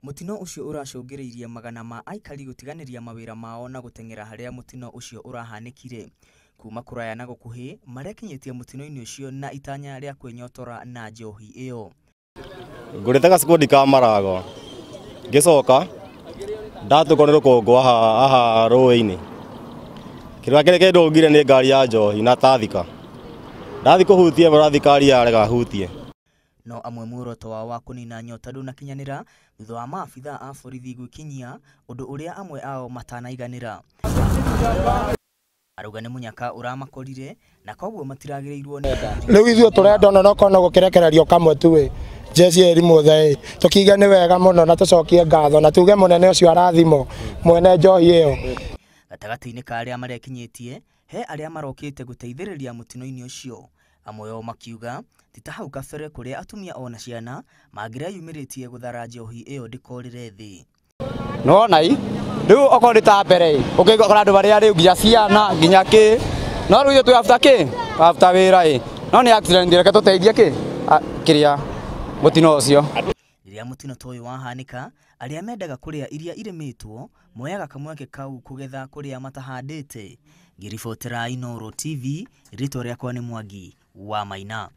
Mũtino ũcio ũracũngĩrĩirie magana ma aikari gũtiganĩria mawĩra mao na gũteng'era harĩa mũtino ũcio ũrahanĩkire. Kuma kũraya na gũkuhĩ marekinyĩtie mũtino-inĩ ũcio na itanya rĩa kwĩnyotora na njohi ĩyo. Ngũrĩte gacikundi ka marago ngĩcoka ndatũkwo nĩ rũkũngũ haha rũĩ-inĩ. Kĩrĩa kĩrĩa kĩndũngire nĩ ngari ya njohi na tathika. Ndathi kũhutia ĩmwe thikari yarega hutie. No amwe muoroto wao wa kũnina nyota ndũnakinyanĩra thutha wa maabithaa a borithi gwĩkinyia ũndũ ũrĩa amwe ao matanaiganĩra. Arauga nĩ mũnyaka ũramakorire na koguo matiragĩrĩirwo nĩ Rĩu ithuĩ tũrenda ona no korwo gũkĩrekererio kamwe tu ĩ jeshi ĩrimũ ĩ tũkiuge nĩ wega mũno na tũcokie ngatho na tuge mũnene ũcio arathimwo mwene njohi ĩyo. Gatagatĩ-inĩ ka arĩa marekinyĩtie he arĩa marokĩte gũteithĩrĩria mũtino-inĩ ũcio. Amwe ao makiuga ti ta hau kabere kũrĩa atumia ona ciana mangĩreyumĩrĩtie gũthara njohi ĩyo ndĩkorĩre thĩ. Nĩwona i rĩu okorwo nĩ ta mbere ĩ ũkĩgora andũ marĩa rĩu nginya ciana nginya kĩ no rĩu ithuĩ twĩ after kĩ after wĩra ĩ no nĩ accident reke tũteithie kĩ kĩrĩa mũtino ũcio. Rĩrĩa mũtino ta ũyũ wahanĩka, arĩa mendaga kũrĩa iria irĩmĩtwo moyaga kamweke kau kũgetha kũrĩa matahandĩte. Ngĩribotera Inooro TV, rĩtwa rĩakwa nĩ Mwangi wa Maina.